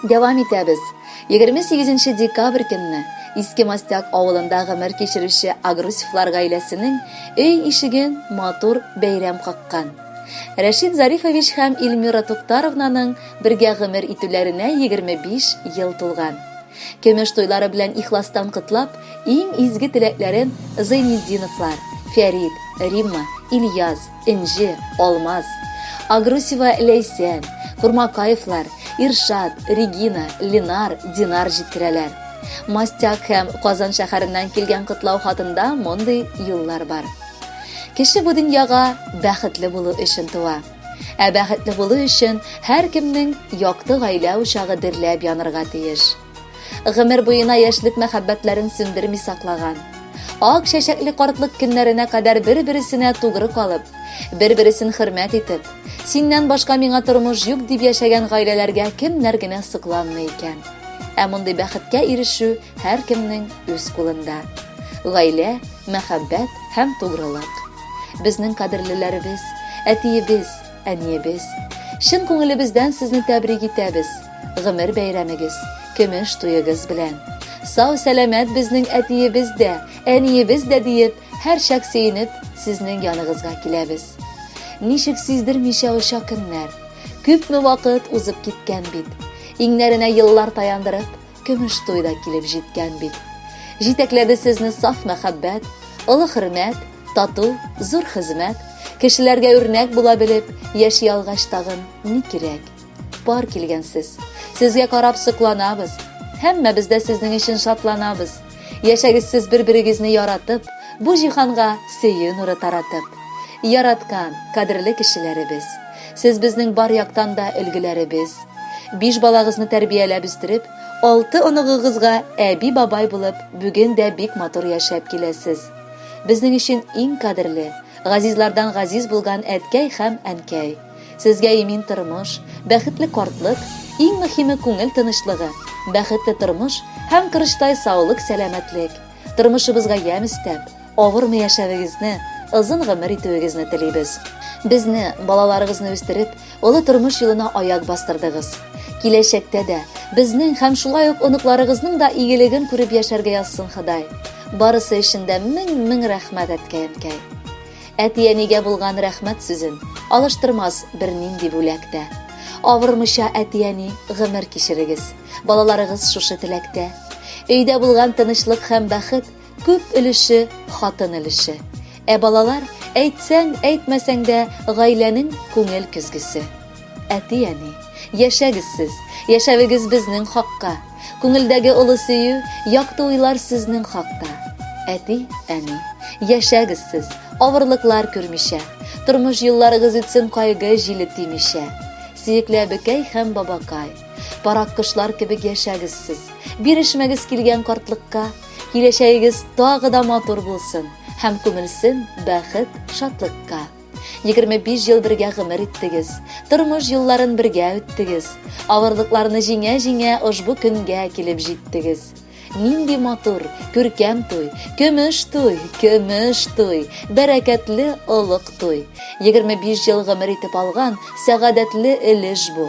Дәвам итәбез. 28 декабрь көнне Иске Мостяк авылында гомер кичерүче Агрусевлар гаиләсенең өй ишеген матур бәйрәм каккан. Рәшит Зарифович һәм Эльмира Туктаровнаның бергә гомер итүләренә 25 ел тулган. Көмеш туйлары белән ихластан котлап, иң изге теләкләрен Зайнетдиновлар, Фәрит, Римма, Ильяз, Энҗе, Алмаз, Агрусева Ләйсән, Курмакаевлар, Иршат, Регина, Ленар, Динар җиткерәләр. Мастяк һәм Казан шәһәреннән килгән котлау хатында мондый юллар бар. Кеше бу дөньяга бәхетле булу өчен туа. Ә бәхетле булу өчен һәркемнең якты гаилә учагы дөрләп янырга тиеш. Гомер буена яшьлек мәхәббәтләрен сүндерми саклаган. Ак чәчәкле картлык көннәренә кадәр бер-берсенә тугры калып, бер-берсен хөрмәт итеп, синнән башка миңа тормыш юк дип яшәгән гаиләләргә кемнәр генә сокланмый икән? Ә мондый бәхеткә ирешү һәркемнең үз кулында. Гаилә, мәхәббәт һәм тугрылык. Безнең кадерлеләребез, әтиебез, әниебез. Чын күңелебездән сезне тәбрик итәбез. Гомер бәйрәмегез, көмеш туегыз белән. Сау сәламәт безнең әтиебез дә, әниебез дә диеп, һәрчак сөенеп, сезнең яныгызга киләбез. Ничек сиздермичә оча көннәр. Күпме вакыт узып киткән бит. Иңнәренә еллар таяндырып, Көмеш туй да килеп җиткән бит. Җитәкләде сезне саф мәхәббәт, олы хөрмәт, тату, зур хезмәт. Кешеләргә үрнәк була белеп, яши алгач тагын ни кирәк? Пар килгәнсез. Сезгә карап сокланабыз. Һәммәбез дә сезнең өчен шатланабыз. Яшәгез сез бер-берегезне яратып, бу җиһанга сөю нуры таратып. Яраткан, кадерле кешеләребез. Сез безнең бар яктан да өлгеләребез. Биш балагызны тәрбияләп үстереп, алты оныгыгызга әби-бабай булып, бүген дә бик матур яшәп киләсез. Безнең өчен иң кадерле, газизлардан газиз булган әткәй һәм әнкәй. Сезгә имин тормыш, бәхетле картлык, иң мөһиме күңел тынычлыгы, бәхетле тормыш һәм корычтай саулык-сәламәтлек. Тормышыбызга ямь өстәп, Авырмый яшәвегезне, озын гомер итүегезне телибез. Безне, балаларыгызны үстереп, олы тормыш юлына аяк бастырдыгыз. Киләчәктә дә безнең һәм шулай ук оныкларыгызның да игелеген күреп яшәргә язсын Ходай. Барысы өчен дә мең-мең рәхмәт, әткәй-әнкәй. Әти-әнигә булган рәхмәт сүзен алыштырмас бернинди бүләк тә. Авырмыйча әти-әни гомер кичерегез. Балаларыгыз шушы теләктә. Өйдә булган тынычлык һәм бәхет Күп өлеше хатын өлеше. Ә балалар, әйтсәң, әйтмәсәң дә, гаиләнең күңел көзгесе. Әти-әни, яшәгез сез, яшәвегез безнең хакка. Күңелдәге олы сөю, якты уйлар сезнең хакта. Әти, әни, яшәгез сез, авырлыклар күрмичә. Тормыш юлларыгыз үтсен кайгы җиле тимичә. Сөекле әбекәй һәм бабакай, парак кошлар кебек яшәгез сез. Бирешмәгез килгән картлыкка. Киләчәгегез тагы да матур булсын һәм күмелсен бәхет, шатлыкка. 25 ел бергә гомер иттегез, тормыш юлларын бергә үттегез, авырлыкларны җиңә-җиңә ошбу көнгә килеп җиттегез. Нинди матур, күркәм туй, көмеш туй, көмеш туй, бәрәкәтле олуг туй. 25 ел гомер итеп алган сәгадәтле өлеш бу.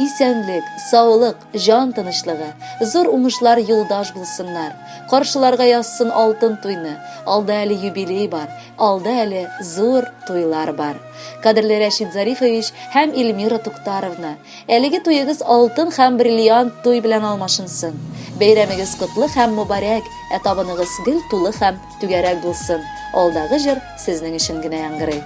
Исәнлек, саулык, Җан тынычлыгы, зур уңышлар юлдаш булсыннар. Каршыларга язсын алтын туйны. Алда әле юбилей бар, алда әле зур туйлар бар. Кадерле Рәшит Зарифович һәм Эльмира Туктаровна, әлеге туегыз алтын һәм бриллиант туй белән алмашынсын. Бәйрәмегез котлы һәм мөбарәк, ә табыныгыз гел тулы һәм түгәрәк булсын. Алдагы җыр сезнең өчен генә яңгырый.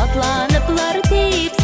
Шатланыплар дип.